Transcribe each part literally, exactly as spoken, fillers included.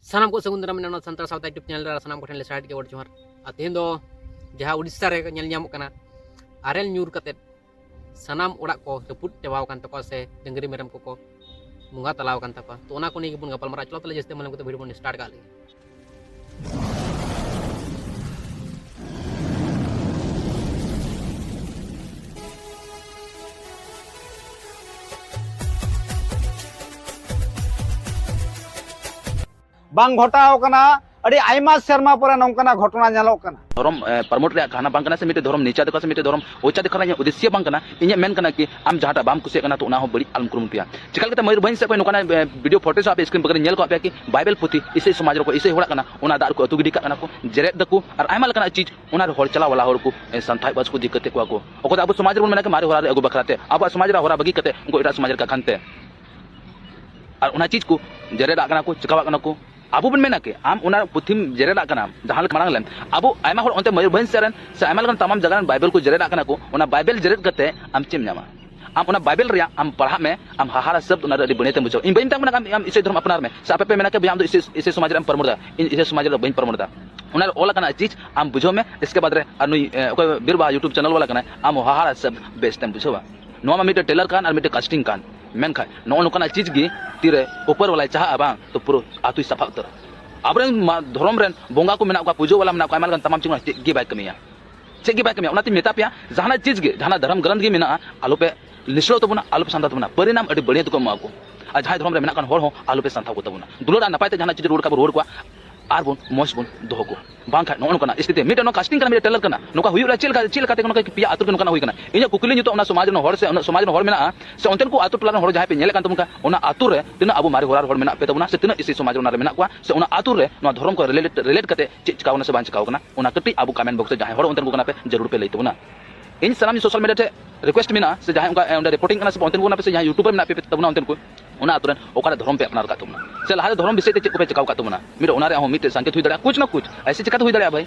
ᱥᱟᱱᱟᱢ ᱠᱚ ᱥᱟᱹᱜᱩᱱ ᱫᱟᱨᱟᱢ ᱢᱮᱱᱟᱜᱼᱟ ᱱᱚᱣᱟ ᱥᱟᱱᱛᱟᱲ ᱥᱟᱶᱛᱟ YouTube ᱪᱮᱱᱮᱞ ᱨᱮ᱾ ᱟᱨ ᱥᱟᱱᱟᱢ ᱠᱚᱴᱷᱮᱱ ᱞᱮ ᱥᱟᱨᱦᱟᱣ ᱜᱮ ᱜᱚᱰ ᱡᱚᱦᱟᱨ᱾ ᱟᱨ ᱛᱮᱦᱮᱧ ᱫᱚ ᱡᱟᱦᱟᱸ ᱩᱲᱤᱥᱥᱟ ᱨᱮ ᱧᱮᱞ ᱧᱟᱢᱚᱜ ᱠᱟᱱᱟ, ᱟᱨᱮᱞ ᱧᱩᱨ ᱠᱟᱛᱮᱫ ᱥᱟᱱᱟᱢ ᱚᱲᱟᱜ ᱠᱚ ᱨᱟᱹᱯᱩᱫ ᱪᱟᱵᱟᱣ ᱟᱠᱟᱱ ᱛᱟᱠᱚᱣᱟ ᱥᱮ ᱰᱟᱹᱝᱨᱤ ᱢᱮᱨᱚᱢ ᱠᱚᱠᱚ ᱵᱚᱸᱜᱟ ᱛᱟᱞᱟᱣ ᱟᱠᱟᱱ ᱛᱟᱠᱚᱣᱟ᱾ ᱛᱚ, ᱚᱱᱟ ᱠᱚ ᱱᱤᱭᱮ ᱜᱮᱵᱚᱱ ᱜᱟᱯᱟᱞᱢᱟᱨᱟᱣᱟ᱾ ᱪᱚᱞᱚ ᱛᱟᱦᱞᱮ ᱡᱟᱹᱥᱛᱤ ᱵᱟᱝ ᱞᱟᱝ ᱠᱟᱛᱮ ᱵᱷᱤᱰᱤᱭᱳ ᱵᱚᱱ ᱥᱴᱟᱨᱴ ᱠᱟᱜ ᱞᱮᱜᱮ᱾ ᱵᱟᱝ ᱜᱷᱚᱴᱟᱣ ᱠᱟᱱᱟ᱾ ᱟᱹᱰᱤ ᱟᱭᱢᱟ ᱥᱮᱨᱢᱟ ᱯᱚᱨᱮ ᱱᱚᱝᱠᱟᱱᱟᱜ ᱜᱷᱚᱴᱚᱱᱟ ᱧᱮᱞᱚᱜ ᱠᱟᱱᱟ᱾ ᱫᱷᱚᱨᱚᱢ, ᱮ, ᱯᱨᱚᱢᱳᱴ ᱨᱮᱭᱟᱜ ᱠᱟᱦᱱᱟ ᱵᱟᱝ ᱠᱟᱱᱟ, ᱥᱮ ᱢᱤᱫᱴᱮᱡ ᱫᱷᱚᱨᱚᱢ ᱱᱤᱪᱟ ᱫᱮᱠᱷᱟᱣ, ᱥᱮ ᱢᱤᱫᱴᱮᱡ ᱫᱷᱚᱨᱚᱢ ᱩᱪᱟ ᱫᱮᱠᱷᱟᱣ ᱨᱮᱭᱟᱜ ᱤᱧᱟᱹᱜ ᱩᱫᱽᱫᱮᱥᱥᱚ ᱵᱟᱝ ᱠᱟᱱᱟ᱾ ᱤᱧᱟᱹᱜ ᱢᱮᱱ ᱠᱟᱱᱟ ᱠᱤ ᱟᱢ ᱡᱟᱦᱟᱸᱴᱟᱜ ᱵᱟᱢ ᱠᱩᱥᱤᱭᱟᱜ ᱠᱟᱱᱟ, ᱛᱚ ᱚᱱᱟ ᱦᱚᱸ ᱵᱟᱹᱲᱤᱡ ᱟᱞᱚᱢ ᱠᱩᱨᱩᱢᱩᱴᱩᱭᱟ᱾ ᱪᱮᱠᱟ ᱞᱮᱠᱟᱛᱮ ᱢᱚᱭᱩᱨᱵᱷᱚᱸᱡᱽ ᱥᱮᱫ ᱠᱷᱚᱱ ᱱᱚᱝᱠᱟᱱᱟᱜ, ᱮ, ᱵᱷᱤᱰᱤᱭᱳ ᱯᱷᱚᱴᱮᱡᱽ ᱦᱚᱸ ᱟᱯᱮ ᱥᱠᱨᱤᱱ ᱯᱟᱠᱷᱟᱨ ᱧᱮᱞ ᱠᱚ ᱟᱯᱮ ᱠᱤ ᱵᱟᱭᱵᱮᱞ ᱯᱩᱛᱷᱤ ᱤᱥᱟᱹᱭ ᱥᱚᱢᱟᱡᱽ ᱨᱮᱠᱚ, ᱤᱥᱟᱹᱭ ᱦᱚᱲᱟᱜ ᱠᱟᱱᱟ, ᱚᱱᱟ ᱫᱟᱜ ᱨᱮᱠᱚ ᱟᱹᱛᱩ ᱜᱤᱰᱤ ᱠᱟᱜ ᱠᱟᱱᱟ ᱠᱚ, ᱡᱮᱨᱮᱫ ᱫᱟᱠᱚ, ᱟᱨ ᱟᱭᱢᱟ ᱞᱮᱠᱟᱱᱟᱜ ᱪᱤᱡᱽ ᱚᱱᱟ ᱨᱮ ᱦᱚᱲ ᱪᱟᱞᱟᱣ ᱵᱟᱞᱟ ᱦᱚᱲ ᱠᱚ, ᱮ, ᱥᱟᱱᱛᱷᱟᱭᱮᱫ ᱠᱚᱣᱟ ᱥᱮ ᱠᱚ ᱫᱤᱠᱠᱟᱹᱛᱮᱫ ᱠᱚᱣᱟ ᱠᱚ᱾ ᱚᱠᱚᱭ ᱫᱚ ᱟᱵᱚ ᱥᱚᱢᱟᱡᱽ ᱨᱮᱵᱚᱱ ᱢᱮᱱᱟ ᱠᱤ ᱢᱟᱨᱮ ᱦᱚᱨᱟ ᱨᱮ ᱟᱹᱜᱩ ᱵᱟᱠᱷᱨᱟ ᱛᱮ, ᱟᱵᱚᱣᱟᱜ ᱥᱚᱢᱟᱡᱽ ᱨᱮᱭᱟᱜ ᱦᱚᱨᱟ ᱵᱟᱹᱜᱤ ᱠᱟᱛᱮ ᱩᱱᱠᱩ ᱮᱴᱟᱜ ᱥᱚᱢᱟᱡᱽ ᱨᱮ ᱠᱟᱠᱷᱟᱱ ᱛᱮ᱾ ᱟᱨ ᱚᱱᱟ ᱪᱤᱡᱽ ᱠᱚ ᱡᱮᱨᱮᱫᱟᱜ ᱠᱟᱱᱟ ᱠᱚ, ᱪᱤᱠᱟᱣᱟᱜ ᱠᱟᱱᱟ ᱠᱚ᱾ ᱟᱵᱚ ᱵᱚᱱ ᱢᱮᱱᱟ ᱠᱤ ᱟᱢ ᱚᱱᱟ ᱯᱩᱛᱷᱤᱢ ᱡᱮᱨᱮᱫᱟᱜ ᱠᱟᱱᱟ, ᱡᱟᱦᱟᱸ ᱞᱮᱠᱟ ᱢᱟᱲᱟᱝ ᱞᱮᱱ, ᱟᱵᱚ ᱟᱭᱢᱟ ᱦᱚᱲ ᱚᱱᱛᱮ ᱢᱚᱭᱩᱨᱵᱷᱚᱸᱡᱽ ᱥᱮᱫ ᱨᱮᱱ ᱥᱮ ᱟᱭᱢᱟ ᱞᱮᱠᱟᱱ ᱛᱟᱢᱟᱢ ᱡᱟᱭᱜᱟ ᱨᱮᱱ ᱵᱟᱭᱵᱮᱞ ᱠᱚ ᱡᱮᱨᱮᱫᱟᱜ ᱠᱟᱱᱟ ᱠᱚ, ᱚᱱᱟ ᱵᱟᱭᱵᱮᱞ ᱡᱮᱨᱮᱫ ᱠᱟᱛᱮ ᱟᱢ ᱪᱮᱫ ᱮᱢ ᱧᱟᱢᱟ? ᱟᱢ ᱚᱱᱟ ᱵᱟᱭᱵᱮᱞ ᱨᱮᱭᱟᱜ ᱟᱢ ᱯᱟᱲᱦᱟᱜ ᱢᱮ, ᱟᱢ ᱦᱟᱦᱟᱲᱟ ᱥᱚᱵᱫ ᱚᱱᱟ ᱨᱮ ᱟᱹᱰᱤ ᱵᱟᱹᱲᱤᱡ ᱛᱮᱢ ᱵᱩᱡᱷᱟᱹᱣᱟ᱾ ᱤᱧ ᱵᱟᱹᱧ ᱢᱮᱛᱟᱢ ᱠᱟᱱᱟ ᱟᱢ, ᱟᱢ ᱤᱥᱟᱹᱭ ᱫᱷᱚᱨᱚᱢ ᱟᱯᱱᱟᱨ ᱢᱮ, ᱥᱮ ᱟᱯᱮ ᱯᱮ ᱢᱮᱱᱟ ᱠᱤ ᱵᱷᱟᱭ ᱟᱢ ᱫᱚ ᱤᱥᱟᱹᱭ, ᱤᱥᱟᱹᱭ ᱥᱚᱢᱟᱡᱽ ᱨᱮᱢ ᱯᱨᱚᱢᱳᱴ ᱫᱟ, ᱤᱧ ᱤᱥᱟᱹᱭ ᱥᱚᱢᱟᱡᱽ ᱨᱮ ᱵᱟᱹᱧ ᱯᱨᱚᱢᱳᱴ ᱫᱟ᱾ ᱚᱱᱟ ᱨᱮ ᱚᱞ ᱟᱠᱟᱱᱟ ᱪᱤᱡᱽ ᱟᱢ ᱵᱩᱡᱷᱟᱹᱣ ᱢᱮ, ᱤᱥᱠᱮ ᱵᱟᱫᱽ ᱨᱮ ᱟᱨ ᱱᱩᱭ, ᱮ, ᱚᱠᱚᱭ ᱵᱤᱨ ᱵᱟᱦᱟ YouTube ᱪᱮᱱᱮᱞ ᱣᱟᱞᱟ ᱠᱟᱱᱟᱭ, ᱟᱢ ᱦᱟᱦᱟᱲᱟ ᱥᱚᱵᱫ ᱵᱮᱥ ᱛᱮᱢ ᱵᱩᱡᱷᱟᱹᱣᱟ᱾ ᱱᱚᱣᱟ ᱢᱟ ᱢᱤᱫᱴᱮᱱ ᱴᱮᱞᱟᱨ ᱠᱟᱱ ᱟᱨ ᱢᱤᱫᱴᱮᱱ ᱠᱟᱥᱴᱤᱝ ᱠᱟᱱ, ᱢᱮᱱᱠᱷᱟᱱ ᱱᱚᱜᱼᱚ ᱱᱚᱝᱠᱟᱱᱟᱜ ᱪᱤᱡᱽ ᱜᱮ ᱛᱤᱨᱮ ᱩᱯᱚᱨ ᱣᱟᱞᱟᱭ ᱪᱟᱦᱟᱜᱼᱟ ᱵᱟᱝ, ᱛᱚ ᱯᱩᱨᱟᱹ ᱟᱹᱛᱩᱭ ᱥᱟᱯᱷᱟ ᱩᱛᱟᱹᱨᱟ᱾ ᱟᱵᱚᱨᱮᱱ ᱢᱟ-, ᱫᱷᱚᱨᱚᱢ ᱨᱮᱱ ᱵᱚᱸᱜᱟ ᱠᱚ ᱢᱮᱱᱟᱜ ᱠᱚᱣᱟ, ᱯᱩᱡᱟᱹ ᱣᱟᱞᱟ ᱢᱮᱱᱟᱜ ᱠᱚᱣᱟ, ᱟᱭᱢᱟ ᱞᱮᱠᱟᱱ ᱛᱟᱢᱟᱢ ᱪᱤᱡᱽ, ᱚᱱᱟ ᱪᱮᱫ ᱜᱮ ᱵᱟᱭ ᱠᱟᱹᱢᱤᱭᱟ᱾ ᱪᱮᱫ ᱜᱮ ᱵᱟᱭ ᱠᱟᱹᱢᱤᱭᱟ᱾ ᱚᱱᱟᱛᱮᱧ ᱢᱮᱛᱟ ᱯᱮᱭᱟ, ᱡᱟᱦᱟᱱᱟᱜ ᱪᱤᱡᱽ ᱜᱮ, ᱡᱟᱦᱟᱱᱟᱜ ᱫᱷᱚᱨᱚᱢ ᱜᱨᱚᱱᱛᱷ ᱜᱮ ᱢᱮᱱᱟᱜᱼᱟ, ᱟᱞᱚᱯᱮ ᱱᱤᱥᱲᱟᱹᱣ ᱛᱟᱵᱚᱱᱟ, ᱟᱞᱚᱯᱮ ᱥᱟᱱᱛᱟᱣ ᱛᱟᱵᱚᱱᱟ᱾ ᱯᱚᱨᱤᱱᱟᱢ ᱟᱹᱰᱤ ᱵᱟᱹᱲᱤᱡ ᱛᱮᱠᱚ ᱮᱢᱟ ᱠᱚ᱾ ᱟᱨ ᱡᱟᱦᱟᱸᱭ ᱫᱷᱚᱨᱚᱢ ᱨᱮ ᱢᱮᱱᱟᱜ ᱠᱟᱱ ᱦᱚᱲ ᱦᱚᱸ ᱟᱞᱚᱯᱮ ᱥᱟᱱᱛᱟᱣ ᱠᱚ ᱛᱟᱵᱚᱱᱟ᱾ ᱫᱩᱞᱟᱹᱲ ᱟᱨ ᱱᱟᱯᱟᱭ ᱛᱮ ᱡᱟᱦᱟᱱᱟᱜ ᱪᱤᱡᱽ ᱨᱩᱣᱟᱹᱲ ᱠᱟᱜ ᱵᱚᱱ ᱨᱩᱣᱟᱹᱲ ᱠᱚᱣᱟ, ᱟᱨ ᱵᱚᱱ ᱢᱚᱡᱽ ᱵᱚᱱ ᱫᱚᱦᱚ ᱠᱚ᱾ ᱵᱟᱝᱠᱷᱟᱱ ᱱᱚᱜᱼᱚ ᱱᱚᱝᱠᱟᱱᱟᱜ ᱥᱛᱷᱤᱛᱤ, ᱢᱤᱫᱴᱮᱱ ᱱᱚᱣᱟ ᱠᱟᱥᱴᱤᱝ ᱠᱟᱱᱟ, ᱢᱤᱫᱴᱮᱱ ᱴᱮᱞᱟᱨ ᱠᱟᱱᱟ, ᱱᱚᱝᱠᱟ ᱦᱩᱭᱩᱜᱼᱟ᱾ ᱪᱮᱫ ᱞᱮᱠᱟ, ᱪᱮᱫ ᱞᱮᱠᱟᱛᱮ ᱱᱚᱝᱠᱟ ᱯᱮᱭᱟ ᱟᱹᱛᱩ ᱨᱮ ᱱᱚᱝᱠᱟᱱᱟᱜ ᱦᱩᱭ ᱠᱟᱱᱟ? ᱤᱧᱟᱹᱜ ᱠᱩᱠᱞᱤ ᱱᱤᱛᱚᱜ ᱚᱱᱟ ᱥᱚᱢᱟᱡᱽ ᱨᱮᱱ ᱦᱚᱲ ᱥᱮ ᱚᱱᱟ ᱥᱚᱢᱟᱡᱽ ᱨᱮᱱ ᱦᱚᱲ ᱢᱮᱱᱟᱜᱼᱟ, ᱥᱮ ᱚᱱᱛᱮᱱ ᱠᱚ ᱟᱹᱛᱩ ᱴᱚᱞᱟ ᱨᱮᱱ ᱦᱚᱲ ᱡᱟᱦᱟᱸᱭ ᱯᱮ ᱧᱮᱞᱮᱫ ᱠᱟᱱ ᱛᱟᱵᱚᱱ ᱠᱷᱟᱱ, ᱚᱱᱟ ᱟᱹᱛᱩ ᱨᱮ ᱛᱤᱱᱟᱹᱜ ᱟᱵᱚ ᱢᱟᱨᱮ ᱦᱚᱨᱟ ᱨᱮᱱ ᱦᱚᱲ ᱢᱮᱱᱟᱜ ᱯᱮ ᱛᱟᱵᱚᱱᱟ, ᱥᱮ ᱛᱤᱱᱟᱹᱜ ᱤᱥᱟᱹᱭ ᱥᱚᱢᱟᱡᱽ ᱨᱮ ᱚᱱᱟ ᱨᱮ ᱢᱮᱱᱟᱜ ᱠᱚᱣᱟ, ᱥᱮ ᱚᱱᱟ ᱟᱹᱛᱩ ᱨᱮ ᱱᱚᱣᱟ ᱫᱷᱚᱨᱚᱢ ᱠᱚ ᱨᱤᱞᱮᱴ, ᱨᱤᱞᱮᱴ ᱠᱟᱛᱮ ᱪᱮᱫ ᱪᱤᱠᱟᱣ ᱠᱟᱱᱟ ᱥᱮ ᱵᱟᱝ ᱪᱤᱠᱟᱣ ᱠᱟᱱᱟ, ᱚᱱᱟ ᱠᱟᱹᱴᱤᱡ ᱟᱵᱚ ᱠᱚᱢᱮᱱᱴ ᱵᱚᱠᱥ ᱨᱮ ᱡᱟᱦᱟᱸᱭ ᱦᱚᱲ ᱚᱱᱛᱮᱱ ᱠᱚ ᱠᱟᱱᱟ ᱯᱮ, ᱡᱟᱹᱨᱩᱲ ᱯᱮ ᱞᱟᱹᱭ ᱛᱟᱵᱚᱱᱟ᱾ ᱤᱧ ᱥᱟᱱᱟᱢ ᱥᱳᱥᱟᱞ ᱢᱤᱰᱤᱭᱟ ᱴᱷᱮᱱ ᱨᱤᱠᱩᱭᱮᱥᱴ ᱢᱮᱱᱟᱜᱼᱟ, ᱥᱮ ᱡᱟᱦᱟᱸᱭ ᱚᱱᱠᱟ, ᱮ, ᱚᱸᱰᱮ ᱨᱤᱯᱳᱨᱴᱤᱝ ᱠᱟᱱᱟ ᱥᱮ ᱚᱱᱛᱮᱱ ᱠᱚ ᱠᱟᱱᱟ ᱯᱮ, ᱥᱮ ᱡᱟᱦᱟᱸᱭ YouTube ᱨᱮ ᱢᱮᱱᱟᱜ ᱯᱮ ᱛᱟᱵᱚᱱᱟ ᱚᱱᱛᱮᱱ ᱠᱚ, ᱚᱱᱟ ᱟᱹᱛᱩ ᱨᱮᱱ ᱚᱠᱟᱨᱮ ᱫᱷᱚᱨᱚᱢ ᱯᱮ ᱟᱯᱱᱟᱨ ᱟᱠᱟᱫ ᱛᱟᱵᱚᱱᱟ, ᱥᱮ ᱞᱟᱦᱟᱨᱮ ᱫᱷᱚᱨᱚᱢ ᱵᱤᱥᱚᱭ ᱛᱮ ᱪᱮᱫ ᱠᱚᱯᱮ ᱪᱤᱠᱟᱣ ᱟᱠᱟᱫ ᱛᱟᱵᱚᱱᱟ? ᱢᱤᱫᱴᱮᱡ ᱥᱟᱝᱠᱮᱛ ᱦᱩᱭ ᱫᱟᱲᱮᱭᱟᱜᱼᱟ, ᱠᱩᱪ ᱱᱟ ᱠᱩᱪ ᱟᱭᱥᱮ ᱪᱤᱠᱟᱛᱮ ᱦᱩᱭ ᱫᱟᱲᱮᱭᱟᱜᱼᱟ ᱵᱷᱟᱭ?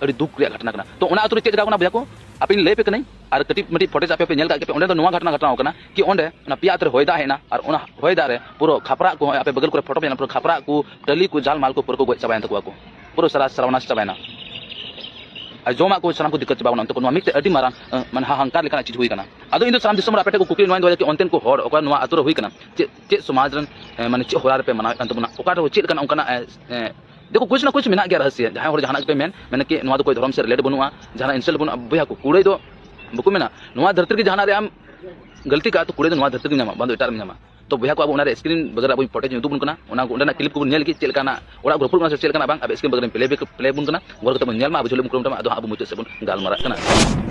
ᱟᱹᱰᱤ ᱫᱩᱠ ᱨᱮᱭᱟᱜ ᱜᱷᱚᱴᱱᱟ ᱠᱟᱱᱟ᱾ ᱛᱚ ᱚᱱᱟ ᱟᱹᱛᱩ ᱨᱮ ᱪᱮᱫ ᱪᱤᱠᱟ ᱠᱟᱱᱟ ᱵᱚᱭᱦᱟ ᱠᱚ? ᱟᱯᱮᱧ ᱞᱟᱹᱭ ᱟᱯᱮ ᱠᱟᱹᱱᱟᱹᱧ, ᱟᱨ ᱠᱟᱹᱴᱤᱡ ᱢᱟᱹᱴᱤᱡ ᱯᱷᱚᱴᱮᱡᱽ ᱟᱯᱮ ᱯᱮ ᱧᱮᱞ ᱠᱟᱜ ᱜᱮᱯᱮ, ᱚᱸᱰᱮ ᱫᱚ ᱱᱚᱣᱟ ᱜᱷᱚᱴᱚᱱᱟ ᱜᱷᱚᱴᱟᱣ ᱠᱟᱱᱟ ᱠᱤ ᱚᱸᱰᱮ ᱚᱱᱟ ᱯᱮᱭᱟ ᱟᱹᱛᱩ ᱨᱮ ᱦᱚᱭ ᱫᱟᱜ ᱦᱮᱡ ᱮᱱᱟ, ᱟᱨ ᱚᱱᱟ ᱦᱚᱭ ᱫᱟᱜ ᱨᱮ ᱯᱩᱨᱟᱹ ᱠᱷᱟᱯᱨᱟᱜ ᱠᱚ, ᱟᱯᱮ ᱵᱟᱹᱜᱟᱞ ᱠᱚᱨᱮ ᱯᱷᱚᱴᱳ ᱯᱮ ᱧᱮᱞ, ᱯᱩᱨᱟᱹ ᱠᱷᱟᱯᱨᱟᱜ ᱠᱚ, ᱴᱟᱹᱞᱤ ᱠᱚ, ᱡᱟᱞ ᱢᱟᱞ ᱠᱚ ᱯᱩᱨᱟᱹ ᱠᱚ ᱜᱚᱡ ᱪᱟᱵᱟᱭᱮᱱ ᱛᱟᱠᱚᱣᱟ ᱠᱚ, ᱯᱩᱨᱟᱹ ᱥᱟᱨᱟ ᱥᱟᱨᱵᱟᱱᱟᱥ ᱪᱟᱵᱟᱭᱮᱱᱟ᱾ ᱟᱨ ᱡᱚᱢᱟᱜ ᱠᱚ ᱥᱟᱱᱟᱢ ᱠᱚ ᱫᱤᱠᱠᱟᱛ ᱪᱟᱵᱟ ᱠᱟᱱᱟ ᱚᱱᱛᱮ ᱠᱚ, ᱱᱚᱣᱟ ᱢᱤᱫᱴᱮᱡ ᱟᱹᱰᱤ ᱢᱟᱨᱟᱝ, ᱟᱸ, ᱢᱟᱱᱮ ᱦᱟᱦᱟᱝᱠᱟᱨ ᱞᱮᱠᱟᱱᱟᱜ ᱪᱤᱡᱽ ᱦᱩᱭ ᱠᱟᱱᱟ᱾ ᱟᱫᱚ ᱤᱧ ᱫᱚ ᱥᱟᱱᱟᱢ ᱫᱤᱥᱚᱢ ᱨᱮ ᱟᱯᱮ ᱴᱷᱮᱱ ᱠᱚ ᱠᱩᱠᱞᱤ ᱱᱚᱣᱟᱧ ᱫᱚᱦᱚᱭᱟ ᱠᱤ ᱚᱱᱛᱮᱱ ᱠᱚ ᱦᱚᱲ ᱚᱠᱚᱭ ᱱᱚᱣᱟ ᱟᱹᱛᱩ ᱨᱮ ᱦᱩᱭ ᱠᱟᱱᱟ, ᱪᱮᱫ, ᱪᱮᱫ ᱥᱚᱢᱟᱡᱽ ᱨᱮᱱ, ᱮᱸ, ᱢᱟᱱᱮ ᱪᱮᱫ ᱦᱚᱨᱟ ᱨᱮᱯᱮ ᱢᱟᱱᱟᱣᱮᱫ ᱠᱟᱱ ᱛᱟᱵᱚᱱᱟ, ᱚᱠᱟ ᱨᱮ ᱪᱮᱫ ᱞᱮᱠᱟᱱᱟᱜ ᱚᱱᱠᱟᱱᱟᱜ, ᱮᱸ, ᱮᱸ, ᱫᱮᱠᱷᱚ, ᱠᱩᱪ ᱱᱟ ᱠᱩᱪ ᱢᱮᱱᱟᱜ ᱜᱮᱭᱟ ᱨᱚᱦᱚᱥᱭᱚ᱾ ᱡᱟᱦᱟᱸᱭ ᱦᱚᱲ ᱡᱟᱦᱟᱱᱟᱜ ᱜᱮᱯᱮ ᱢᱮᱱ, ᱢᱮᱱᱟ ᱠᱤ ᱱᱚᱣᱟ ᱫᱚ ᱠᱳᱭ ᱫᱷᱚᱨᱚᱢ ᱥᱮ relate ᱵᱟᱹᱱᱩᱜᱼᱟ, ᱡᱟᱦᱟᱱᱟᱜ insult ᱵᱟᱹᱱᱩᱜᱼᱟ᱾ ᱵᱚᱭᱦᱟ ᱠᱚ, ᱠᱩᱲᱟᱹᱭ ᱫᱚ ᱵᱟᱠᱚ ᱢᱮᱱᱟ, ᱱᱚᱣᱟ ᱫᱷᱟᱹᱨᱛᱤ ᱨᱮᱜᱮ ᱡᱟᱦᱟᱱᱟᱜ ᱨᱮ ᱟᱢ ᱜᱟᱹᱞᱛᱤ ᱠᱟᱜᱼᱟ, ᱛᱚ ᱠᱩᱲᱟᱹᱭ ᱫᱚ ᱱᱚᱣᱟ ᱫᱷᱟᱹᱨᱛᱤ ᱨᱮᱜᱮ ᱧᱟᱢᱟ, ᱵᱟᱝ ᱫᱚ ᱮᱴᱟᱜ ᱨᱮᱢ ᱧᱟᱢᱟ᱾ ᱛᱚ ᱵᱚᱭᱦᱟ ᱠᱚ, ᱟᱵᱚ ᱚᱱᱟ ᱨᱮ screen ᱵᱟᱜᱟᱨ ᱟᱵᱚ footage ᱧᱮᱞ ᱩᱫᱩᱜ ᱵᱚᱱ ᱠᱟᱱᱟ, ᱚᱱᱟ ᱚᱸᱰᱮᱱᱟᱜ clip ᱠᱚᱵᱚᱱ ᱧᱮᱞ ᱠᱤ ᱪᱮᱫ ᱞᱮᱠᱟᱱᱟᱜ ᱚᱲᱟᱜ ᱠᱚ ᱨᱟᱹᱯᱩᱫ ᱠᱟᱱᱟ ᱥᱮ ᱪᱮᱫ ᱞᱮᱠᱟᱱᱟᱜ ᱵᱟᱝ, ᱟᱵᱚ screen ᱵᱟᱜᱟᱨ play back, play ᱵᱚᱱ ᱠᱟᱱᱟ, ᱜᱚᱲ ᱠᱟᱛᱮ ᱵᱚᱱ ᱧᱮᱞ ᱢᱟ, ᱟᱵᱚ ᱡᱷᱟᱹᱞᱤ ᱵᱚᱱ ᱠᱩᱨᱩᱢᱩᱴᱩ ᱢᱟ᱾ ᱟᱫᱚ ᱦᱟᱸᱜ ᱟᱵᱚ ᱢᱩᱪᱟᱹᱫ ᱥᱮᱫ ᱵᱚᱱ ᱜᱟᱞᱢᱟᱨᱟᱜ ᱠᱟᱱᱟ᱾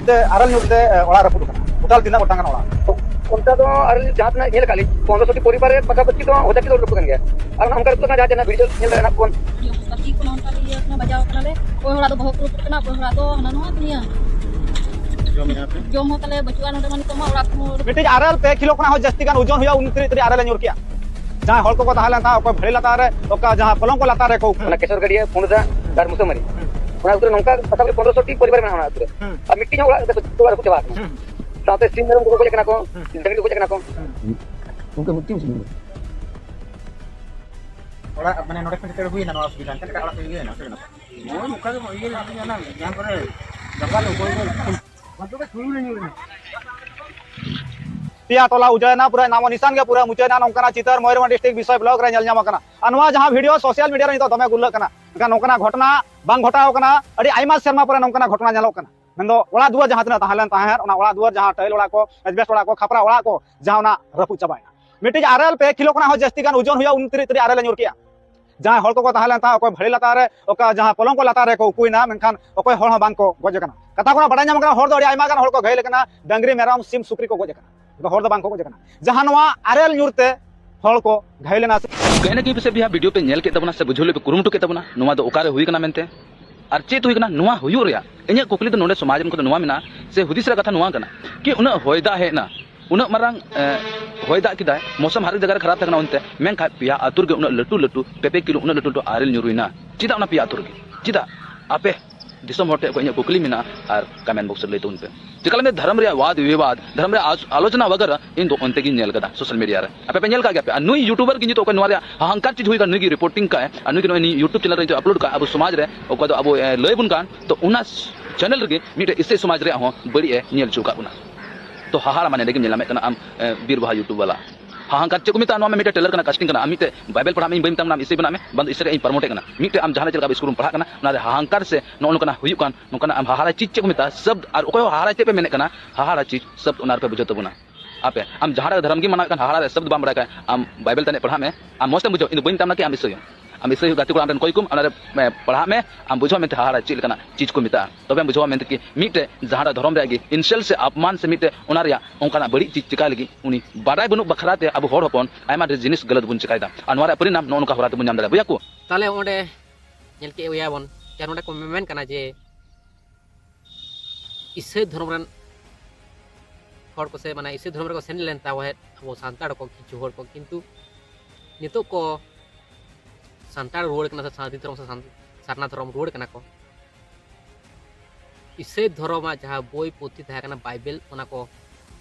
ᱛᱮ ᱟᱨᱮᱞ ᱧᱩᱨ ᱛᱮ, ᱮ, ᱚᱲᱟᱜ ᱨᱟᱹᱯᱩᱫ ᱟᱠᱟᱱᱟ᱾ Total ᱛᱤᱱᱟᱹᱜ ᱜᱚᱴᱟᱝ ᱜᱟᱱ ᱚᱲᱟᱜ? ᱚᱱᱠᱟ ᱫᱚ ᱟᱨᱮᱞ ᱡᱟᱦᱟᱸ ᱛᱤᱱᱟᱹᱜ ᱧᱮᱞ ᱟᱠᱟᱫ ᱞᱤᱧ, ᱯᱚᱱᱨᱚᱥᱚ ᱴᱤ ᱯᱚᱨᱤᱵᱟᱨ ᱨᱮ ᱯᱟᱠᱟᱯᱟᱠᱤ ᱫᱚ ᱦᱚᱡᱟᱨ ᱴᱤ ᱫᱚ ᱨᱟᱹᱯᱩᱫ ᱟᱠᱟᱱ ᱜᱮᱭᱟ᱾ ᱟᱨ ᱚᱱᱟ ᱚᱱᱠᱟ ᱨᱟᱹᱯᱩᱫ ᱟᱠᱟᱱᱟ ᱡᱟᱦᱟᱸ ᱛᱤᱱᱟᱹᱜ video ᱧᱮᱞ ᱫᱟᱲᱮᱭᱟᱜ ᱠᱟᱱᱟ ᱵᱚᱱ᱾ ᱟᱹᱰᱤ ᱚᱵᱚᱥᱛᱟ ᱴᱷᱤᱠ ᱠᱟᱱᱟ, ᱚᱱᱠᱟ ᱛᱮᱜᱮ ᱤᱭᱟᱹ ᱠᱟᱱᱟ, ᱵᱟᱡᱟᱣ ᱠᱟᱱᱟᱞᱮ᱾ ᱚᱠᱚᱭ ᱦᱚᱲᱟᱜ ᱫᱚ ᱵᱚᱦᱚᱜ ᱠᱚ ᱨᱟᱹᱯᱩᱫ ᱠᱟᱱᱟ, ᱚᱠᱚᱭ ᱦᱚᱲᱟᱜ ᱫᱚ ᱦᱟᱱᱟ ᱱᱚᱣᱟ ᱫᱩᱱᱤᱭᱟᱹ᱾ ᱡᱚᱢᱮᱜᱼᱟ ᱯᱮ? ᱡᱚᱢ ᱦᱚᱸ ᱛᱟᱞᱮ ᱵᱟᱹᱪᱩᱜᱼᱟ ᱱᱚᱰᱮ ᱢᱟ ᱱᱤᱛᱚᱜ ᱢᱟ, ᱚᱲᱟᱜ ᱠᱚ᱾ ᱢᱤᱫᱴᱤᱡ ᱟᱨᱮᱞ ᱯᱮ ᱠᱤᱞᱳ ᱠᱷᱚᱱᱟᱜ ᱦᱚᱸ ᱡᱟᱹᱥᱛᱤ ᱜᱟᱱ ᱳᱡᱚᱱ ᱦᱩᱭᱩᱜᱼᱟ, ᱩᱱ ᱛᱤᱨᱤᱡ ᱛᱤᱨᱤᱡ ᱟᱨᱮᱞ ᱮ ᱧᱩᱨ ᱠᱮᱜᱼᱟ᱾ ᱡᱟᱦᱟᱸᱭ ᱦᱚᱲ ᱠᱚᱠᱚ ᱛᱟᱦᱮᱸ ᱞᱮᱱ ᱛᱟᱦᱮᱸᱫ, ᱚᱠᱚᱭ ᱵᱷᱟᱹᱲᱤ ᱞᱟᱛᱟᱨ ᱨᱮ, ᱚᱠᱟ ᱡᱟᱦᱟᱸ ᱯᱚᱞᱚᱝ ᱠᱚ ᱞᱟᱛᱟᱨ ᱨᱮᱠᱚ ᱩᱠᱩ᱾ ᱚᱱᱟ ᱠᱮᱥᱚᱨ ᱜᱟᱹᱰᱭᱟᱹ, ᱯᱩᱸᱰᱫᱟ, ᱟᱨ ᱢᱩᱥᱟᱹᱢᱟᱹᱨᱤ᱾ ᱦᱩᱸ᱾ ᱚᱱᱟ ᱟᱹᱛᱩ ᱨᱮ ᱱᱚᱝᱠᱟ ᱠᱟᱛᱷᱟ ᱵᱚᱞᱮ ᱯᱚᱱᱨᱚᱥᱚ ᱴᱤ ᱯᱚᱨᱤᱵᱟᱨ ᱢᱮᱱᱟᱜᱼᱟ ᱚᱱᱟ ᱟᱹᱛᱩ ᱨᱮ᱾ ᱦᱩᱸ᱾ ᱟᱨ ᱢᱤᱫᱴᱤᱡ ᱦᱚᱸ ᱚᱲᱟᱜ ᱨᱮ ᱚᱲᱟᱜ ᱨᱟᱹᱯᱩᱫ ᱪᱟᱵᱟ ᱟᱠᱟᱱᱟ᱾ ᱦᱩᱸ᱾ ᱥᱟᱶᱛᱮ ᱥᱤᱢ ᱢᱮᱨᱚᱢ ᱠᱚᱠᱚ ᱜᱚᱡ ᱟᱠᱟᱱᱟ ᱠᱚ, ᱦᱩᱸ᱾ ᱰᱟᱹᱝᱨᱤ ᱠᱚ ᱜᱚᱡ ᱟᱠᱟᱱᱟ ᱠᱚ᱾ ᱦᱩᱸ᱾ ᱜᱚᱢᱠᱮ, ᱢᱤᱫᱴᱤᱡ ᱥᱤᱢ᱾ ᱚᱲᱟᱜ, ᱢᱟᱱᱮ, ᱱᱚᱰᱮ ᱠᱷᱚᱱ ᱡᱚᱛᱚ ᱦᱩᱭᱱᱟ ᱱᱚᱣᱟ ᱚᱥᱩᱵᱤᱫᱷᱟ? ᱪᱮᱫ ᱞᱮᱠᱟ ᱚᱲᱟᱜ ᱠᱚ ᱤᱭᱟᱹᱭᱮᱱᱟ? ᱦᱳᱭ, ᱱᱚᱝᱠᱟ ᱜᱮ ᱤᱭᱟᱹ ᱞᱮᱱᱟ, ᱡᱟᱦᱟᱸ ᱠᱚᱨᱮ ᱡᱟᱸᱜᱟ ᱫᱚ ᱚᱠᱚᱭ ᱫᱚ ᱯᱮᱭᱟ ᱴᱚᱞᱟ ᱩᱡᱟᱹᱭᱮᱱᱟ, ᱯᱩᱨᱟᱹ ᱱᱟᱢᱚ ᱱᱤᱥᱟᱱ ᱜᱮ ᱯᱩᱨᱟᱹ ᱢᱩᱪᱟᱹᱫ ᱮᱱᱟ᱾ ᱱᱚᱝᱠᱟᱱᱟᱜ ᱪᱤᱛᱟᱹᱨ ᱢᱚᱭᱩᱨᱵᱷᱚᱸᱡᱽ district ᱵᱤᱥᱚᱭ block ᱨᱮ ᱧᱮᱞ ᱧᱟᱢ ᱟᱠᱟᱱᱟ᱾ ᱟᱨ ᱱᱚᱣᱟ ᱡᱟᱦᱟᱸ video social media ᱨᱮ ᱱᱤᱛᱚᱜ ᱫᱚᱢᱮ ᱜᱩᱨᱞᱟᱹᱜ ᱠᱟᱱᱟ, ᱢᱮᱱᱠᱷᱟᱱ ᱱᱚᱝᱠᱟᱱᱟᱜ ᱜᱷᱚᱴᱚᱱᱟ ᱵᱟᱝ ᱜᱷᱚᱴᱟᱣ ᱠᱟᱱᱟ᱾ ᱟᱹᱰᱤ ᱟᱭᱢᱟ ᱥᱮᱨᱢᱟ ᱯᱚᱨᱮ ᱱᱚᱝᱠᱟᱱᱟᱜ ᱜᱷᱚᱴᱚᱱᱟ ᱧᱮᱞᱚᱜ ᱠᱟᱱᱟ᱾ ᱢᱮᱱᱫᱚ ᱚᱲᱟᱜ ᱫᱩᱣᱟᱹᱨ ᱡᱟᱦᱟᱸ ᱛᱤᱱᱟᱹᱜ ᱛᱟᱦᱮᱸ ᱞᱮᱱ ᱛᱟᱦᱮᱸᱫ, ᱚᱱᱟ ᱚᱲᱟᱜ ᱫᱩᱣᱟᱹᱨ ᱡᱟᱦᱟᱸ ᱴᱟᱹᱭᱤᱞ ᱚᱲᱟᱜ ᱠᱚ, asbestos ᱚᱲᱟᱜ ᱠᱚ, ᱠᱷᱟᱯᱨᱟ ᱚᱲᱟᱜ ᱠᱚ, ᱡᱟᱦᱟᱸ ᱚᱱᱟ ᱨᱟᱹᱯᱩᱫ ᱪᱟᱵᱟᱭᱮᱱᱟ᱾ ᱢᱤᱫᱴᱤᱡ ᱟᱨᱮᱞ ᱯᱮ ᱠᱤᱞᱳ ᱠᱷᱚᱱᱟᱜ ᱦᱚᱸ ᱡᱟᱹᱥᱛᱤ ᱜᱟᱱ ᱳᱡᱚᱱ ᱦᱩᱭᱩᱜᱼᱟ, ᱩᱱ ᱛᱤᱨᱤᱡ ᱛᱤᱨᱤᱡ ᱟᱨᱮᱞ ᱮ ᱧᱩᱨ ᱠᱮᱜᱼᱟ᱾ ᱡᱟᱦᱟᱸᱭ ᱦᱚᱲ ᱠᱚᱠᱚ ᱛᱟᱦᱮᱸ ᱞᱮᱱ ᱛᱟᱦᱮᱸᱫ, ᱚᱠᱚᱭ ᱵᱷᱟᱹᱲᱤ ᱞᱟᱛᱟᱨ ᱨᱮ, ᱚᱠᱟ ᱡᱟᱦᱟᱸ ᱯᱚᱞᱚᱝ ᱠᱚ ᱞᱟᱛᱟᱨ ᱨᱮᱠᱚ ᱩᱠᱩᱭᱮᱱᱟ, ᱢᱮᱱᱠᱷᱟᱱ ᱚᱠᱚᱭ ᱦᱚᱲ ᱦᱚᱸ ᱵᱟᱝ ᱠᱚ ᱜᱚᱡ ᱟᱠᱟᱱᱟ᱾ ᱠᱟᱛᱷᱟ ᱠᱷᱚᱱᱟᱜ ᱵᱟᱰᱟᱭ ᱧᱟᱢ ᱠᱟᱱᱟ, ᱦᱚᱲ ᱫᱚ ᱟᱹᱰᱤ ᱟᱭᱢᱟ ᱜᱟᱱ ᱦᱚᱲ ᱠᱚ ᱜᱷᱟᱹᱭᱞ ᱟᱠᱟᱱᱟ, ᱰᱟᱹᱝᱨᱤ, ᱢᱮᱨᱚᱢ, ᱥᱤᱢ, ᱥᱩᱠᱨᱤ ᱠᱚ ᱜᱚᱡ ᱟᱠᱟᱱᱟ, ᱟᱫᱚ ᱦᱚᱲ ᱫᱚ ᱵᱟᱝ ᱠᱚ ᱜᱚᱡ ᱟᱠᱟᱱᱟ᱾ ᱡᱟᱦᱟᱸ ᱱᱚᱣᱟ ᱟᱨᱮᱞ ᱧᱩᱨ ᱛᱮ ᱦᱚᱲ ᱠᱚ ᱜᱷᱟᱹᱭᱞ ᱮᱱᱟ ᱥᱮ ᱠᱟᱹᱦᱱᱤ ᱠᱤ ᱯᱮ ᱥᱮ ᱵᱤᱦᱟ video ᱯᱮ ᱧᱮᱞ ᱠᱮᱫ ᱛᱟᱵᱚᱱᱟ ᱥᱮ ᱵᱩᱡᱷᱟᱹᱣ ᱞᱟᱹᱜᱤᱫ ᱯᱮ ᱠᱩᱨᱩᱢᱩᱴᱩ ᱠᱮᱫ ᱛᱟᱵᱚᱱᱟ, ᱱᱚᱣᱟ ᱫᱚ ᱚᱠᱟᱨᱮ ᱦᱩᱭ ᱠᱟᱱᱟ ᱢᱮᱱᱛᱮ? ᱟᱨ ᱪᱮᱫ ᱦᱩᱭ ᱠᱟᱱᱟ? ᱱᱚᱣᱟ ᱦᱩᱭᱩᱜ ᱨᱮᱭᱟᱜ ᱤᱧᱟᱹᱜ ᱠᱩᱠᱞᱤ ᱫᱚ ᱱᱚᱰᱮ ᱥᱚᱢᱟᱡᱽ ᱨᱮᱱ ᱠᱚᱫᱚ ᱱᱚᱣᱟ ᱢᱮᱱᱟᱜᱼᱟ ᱥᱮ ᱦᱩᱫᱤᱥ ᱨᱮᱭᱟᱜ ᱠᱟᱛᱷᱟ ᱱᱚᱣᱟ ᱠᱟᱱᱟ ᱠᱤ ᱩᱱᱟᱹᱜ ᱦᱚᱭ ᱫᱟᱜ ᱦᱮᱡ ᱮᱱᱟ, ᱩᱱᱟᱹᱜ ᱢᱟᱨᱟᱝ, ᱮ, ᱦᱚᱭ ᱫᱟᱜ ᱠᱮᱫᱟᱭ, ᱢᱳᱥᱚᱢ ᱦᱟᱨᱮᱠ ᱡᱟᱭᱜᱟ ᱨᱮ ᱠᱷᱟᱨᱟᱯ ᱛᱟᱦᱮᱸ ᱠᱟᱱᱟ ᱚᱱᱛᱮ, ᱢᱮᱱᱠᱷᱟᱱ ᱯᱮᱭᱟ ᱟᱹᱛᱩ ᱨᱮᱜᱮ ᱩᱱᱟᱹᱜ ᱞᱟᱹᱴᱩ ᱞᱟᱹᱴᱩ ᱯᱮ ᱯᱮ ᱠᱤᱞᱳ ᱩᱱᱟᱹᱜ ᱞᱟᱹᱴᱩ ᱞᱟᱹᱴᱩ ᱟᱨᱮᱞ ᱧᱩᱨᱩᱭᱮᱱᱟ᱾ ᱪᱮᱫᱟᱜ ᱚᱱᱟ ᱯᱮᱭᱟ ᱟᱹᱛᱩ ᱨᱮᱜᱮ? ᱪᱮᱫᱟᱜ? ᱟᱯᱮ ᱫᱤᱥᱚᱢ ᱦᱚᱲ ᱴᱷᱮᱱ ᱠᱷᱚᱱ ᱤᱧᱟᱹᱜ ᱠᱩᱠᱞᱤ ᱢᱮᱱᱟᱜᱼᱟ, ᱟᱨ ᱠᱚᱢᱮᱱᱴ ᱵᱚᱠᱥ ᱨᱮ ᱞᱟᱹᱭ ᱛᱟᱵᱚᱱ ᱯᱮ᱾ ᱪᱮᱠᱟ ᱞᱟᱹᱭ ᱢᱮ, ᱫᱷᱚᱨᱚᱢ ᱨᱮᱭᱟᱜ ᱣᱟᱫ ᱵᱤᱵᱟᱫ, ᱫᱷᱚᱨᱚᱢ ᱨᱮᱭᱟᱜ ᱟᱞᱳᱪ- ᱟᱞᱳᱪᱚᱱᱟ ᱵᱟᱜᱟᱨᱟ ᱤᱧ ᱫᱚ ᱚᱱᱛᱮ ᱜᱤᱧ ᱧᱮᱞ ᱠᱟᱫᱟ, ᱥᱳᱥᱟᱞ ᱢᱤᱰᱤᱭᱟ ᱨᱮ᱾ ᱟᱯᱮ ᱯᱮ ᱧᱮᱞ ᱠᱟᱜ ᱜᱮᱭᱟ ᱯᱮ? ᱟᱨ ᱱᱩᱭ ᱭᱩᱴᱩᱵᱟᱨ ᱜᱮ ᱱᱤᱛᱚᱜ ᱚᱠᱚᱭ ᱱᱚᱣᱟ ᱨᱮᱭᱟᱜ ᱦᱟᱦᱟᱝᱠᱟᱨ ᱪᱮᱫ ᱦᱩᱭ ᱠᱟᱱᱟ, ᱱᱩᱭ ᱜᱮ ᱨᱤᱯᱳᱨᱴᱤᱝ ᱠᱟᱜᱼᱟᱭ, ᱟᱨ ᱱᱩᱭ ᱜᱮ ᱱᱚᱜᱼᱚᱭ ᱱᱩᱭ ᱭᱩᱴᱩᱵᱽ ᱪᱮᱱᱮᱞ ᱨᱮ ᱱᱤᱛᱚᱜ ᱟᱯᱞᱳᱰ ᱠᱟᱜᱼᱟ, ᱟᱵᱚ ᱥᱚᱢᱟᱡᱽ ᱨᱮ ᱚᱠᱚᱭ ᱫᱚ ᱟᱵᱚ, ᱮ, ᱞᱟᱹᱭ ᱵᱚᱱ ᱠᱟᱱ, ᱛᱚ ᱚᱱᱟ ᱪᱮᱱᱮᱞ ᱨᱮᱜᱮ ᱢᱤᱫᱴᱮᱡ ᱤᱥᱟᱹᱭ ᱥᱚᱢᱟᱡᱽ ᱨᱮᱭᱟᱜ ᱦᱚᱸ ᱵᱟᱹᱲᱤᱡ ᱮ ᱧᱮᱞ ᱦᱚᱪᱚ ᱠᱟᱜ ᱵᱚᱱᱟ᱾ ᱛᱚ ᱦᱟᱦᱟᱲᱟ ᱢᱟᱱᱮ ᱱᱚᱰᱮ ᱜᱮᱢ ᱧᱮᱞᱟ, ᱢᱮᱫ ᱠᱟᱱᱟ ᱟᱢ, ᱮ, ᱵᱤᱨ ᱵᱟᱦᱟ ᱭᱩᱴᱩᱵᱽ ᱵᱟᱞᱟ᱾ ᱦᱟᱦᱟᱝᱠᱟᱨ ᱪᱮᱫ ᱠᱚ ᱢᱮᱛᱟᱜᱼᱟ? ᱱᱚᱣᱟ ᱢᱟ ᱢᱤᱫᱴᱮᱡ ᱴᱨᱮᱞᱟᱨ ᱠᱟᱱᱟ, ᱠᱟᱥᱴᱤᱝ ᱠᱟᱱᱟ᱾ ᱟᱢ ᱢᱤᱫᱴᱮᱡ ᱵᱟᱭᱵᱮᱞ ᱯᱟᱲᱦᱟᱜ ᱢᱮ, ᱤᱧ ᱵᱟᱹᱧ ᱢᱮᱛᱟᱢ ᱠᱟᱱᱟ, ᱟᱢ ᱤᱥᱟᱹᱭ ᱵᱮᱱᱟᱜ ᱢᱮ, ᱵᱟᱝ ᱫᱚ ᱤᱥᱟᱹᱭ ᱨᱮᱭᱟᱜ ᱤᱧ ᱯᱨᱚᱢᱳᱴ ᱮ ᱠᱟᱱᱟ᱾ ᱢᱤᱫᱴᱮᱡ ᱟᱢ ᱡᱟᱦᱟᱸ ᱪᱮᱫ ᱞᱮᱠᱟ ᱤᱥᱠᱩᱞ ᱨᱮᱢ ᱯᱟᱲᱦᱟᱜ ᱠᱟᱱᱟ, ᱚᱱᱟ ᱨᱮ ᱦᱟᱦᱟᱝᱠᱟᱨ ᱥᱮ ᱱᱚᱜᱼᱚ ᱱᱚᱝᱠᱟᱱᱟᱜ ᱦᱩᱭᱩᱜ ᱠᱟᱱ, ᱱᱚᱝᱠᱟᱱᱟᱜ ᱟᱢ ᱦᱟᱦᱟᱲᱟ ᱪᱤᱡᱽ ᱪᱮᱫ ᱠᱚ ᱢᱮᱛᱟᱜᱼᱟ, ᱥᱚᱵᱽᱫ, ᱟᱨ ᱚᱠᱚᱭ ᱦᱚᱸ ᱦᱟᱦᱟᱲᱟ ᱪᱮᱫ ᱯᱮ ᱢᱮᱱᱮᱫ ᱠᱟᱱᱟ, ᱦᱟᱦᱟᱲᱟ ᱪᱤᱡᱽ ᱥᱚᱵᱽᱫ ᱚᱱᱟ ᱨᱮᱯᱮ ᱵᱩᱡᱷᱟᱹᱣ ᱛᱟᱵᱚᱱᱟ᱾ ᱟᱯᱮ, ᱟᱢ ᱡᱟᱦᱟᱸᱴᱟᱜ ᱫᱷᱚᱨᱚᱢ ᱜᱮ ᱢᱟᱱᱟᱣᱮᱫ ᱠᱟᱱ, ᱦᱟᱦᱟᱲᱟ ᱨᱮ ᱥᱚᱵᱽᱫ ᱵᱟᱢ ᱵᱟᱲᱟᱭ ᱠᱷᱟᱱ, ᱟᱢ ᱵᱟᱭᱵᱮᱞ ᱛᱟᱱᱤᱡ ᱯᱟᱲᱦᱟᱜ ᱢᱮ, ᱟᱢ ᱢᱚᱡᱽ ᱛᱮᱢ ᱵᱩᱡᱷᱟᱹᱣ᱾ ᱤᱧ ᱫᱚ ᱵᱟᱹᱧ ᱢᱮᱛᱟᱢ ᱠᱟᱱᱟ ᱠᱤ ᱟᱢ ᱤᱥᱟᱹᱭ ᱦᱚᱸ᱾ ᱟᱢ ᱤᱥᱟᱹᱭ ᱦᱩᱭᱩᱜ ᱜᱟᱛᱮ ᱠᱚᱲᱟ ᱟᱢ ᱨᱮᱱ ᱚᱠᱚᱭ ᱠᱚᱢ, ᱚᱱᱟ ᱨᱮ, ᱮ, ᱯᱟᱲᱦᱟᱜ ᱢᱮ, ᱟᱢ ᱵᱩᱡᱷᱟᱹᱣ ᱢᱮᱱᱛᱮ ᱦᱟᱦᱟᱲᱟ ᱪᱮᱫ ᱞᱮᱠᱟᱱᱟᱜ ᱪᱤᱡᱽ ᱠᱚ ᱢᱮᱛᱟᱜᱼᱟ᱾ ᱛᱚᱵᱮᱢ ᱵᱩᱡᱷᱟᱹᱣᱟ ᱢᱮᱱᱛᱮ ᱠᱤ ᱢᱤᱫᱴᱮᱡ ᱡᱟᱦᱟᱸᱴᱟᱜ ᱫᱷᱚᱨᱚᱢ ᱨᱮᱭᱟᱜ ᱜᱮ insult ᱥᱮ ᱟᱯᱢᱟᱱ ᱥᱮ ᱢᱤᱫᱴᱮᱡ ᱚᱱᱟ ᱨᱮᱭᱟᱜ ᱚᱱᱠᱟᱱᱟᱜ ᱵᱟᱹᱲᱤᱡ ᱪᱤᱡᱽ ᱪᱮᱠᱟᱭ ᱞᱟᱹᱜᱤᱫ ᱩᱱᱤ ᱵᱟᱰᱟᱭ ᱵᱟᱹᱱᱩᱜ ᱵᱟᱠᱷᱨᱟ ᱛᱮ ᱟᱵᱚ ᱦᱚᱲ ᱦᱚᱯᱚᱱ ᱟᱭᱢᱟ ᱰᱷᱮᱨ ᱡᱤᱱᱤᱥ ᱜᱟᱞᱟᱛ ᱵᱚᱱ ᱪᱮᱠᱟᱭᱮᱫᱟ᱾ ᱟᱨ ᱱᱚᱣᱟ ᱨᱮᱭᱟᱜ ᱯᱚᱨᱤᱱᱟᱢ ᱱᱚᱜᱼᱚ ᱱᱚᱝᱠᱟ ᱦᱚᱨᱟ ᱛᱮᱵᱚᱱ ᱧᱟᱢ ᱫᱟᱲᱮᱭᱟᱜᱼᱟ, ᱵᱚᱭᱦᱟ ᱠᱚ᱾ ᱛᱟᱦᱞᱮ ᱚᱸᱰᱮ ᱧᱮᱞ ᱠᱮᱫ ᱜᱮᱭᱟ ᱵᱚᱱ ᱡᱮ ᱱᱚᱰᱮ ᱠᱚ ᱢᱮᱱ ᱠᱟᱱᱟ ᱡᱮ ᱤᱥᱟᱹᱭ ᱫᱷᱚᱨᱚᱢ ᱨᱮᱱ ᱦᱚᱲ ᱠᱚ ᱥᱮ ᱢᱟᱱᱮ ᱤᱥᱟᱹᱭ ᱫᱷᱚᱨᱚᱢ ᱨᱮᱠᱚ ᱥᱮᱱ ᱞᱮᱱ ᱛᱟᱦᱮᱸᱫ ᱟᱵᱚ ᱥᱟᱱᱛᱟᱲ ᱠᱚ ᱠᱤᱪᱷᱩ ᱦᱚᱲ ᱠᱚ, ᱠᱤᱱᱛᱩ ᱱᱤᱛᱚᱜ ᱠᱚ ᱥᱟᱱᱛᱟᱲ ᱨᱩᱣᱟᱹᱲ ᱠᱟᱱᱟ ᱥᱮ ᱥᱟᱹᱨᱤ ᱫᱷᱚᱨᱚᱢ ᱥᱮ ᱥᱟᱱ-, ᱥᱟᱨᱱᱟ ᱫᱷᱚᱨᱚᱢ ᱨᱩᱣᱟᱹᱲ ᱠᱟᱱᱟ ᱠᱚ᱾ ᱤᱥᱟᱹᱭ ᱫᱷᱚᱨᱚᱢᱟᱜ ᱡᱟᱦᱟᱸ ᱵᱳᱭ ᱯᱩᱛᱷᱤ ᱛᱟᱦᱮᱸ ᱠᱟᱱᱟ, ᱵᱟᱭᱵᱮᱞ, ᱚᱱᱟ ᱠᱚ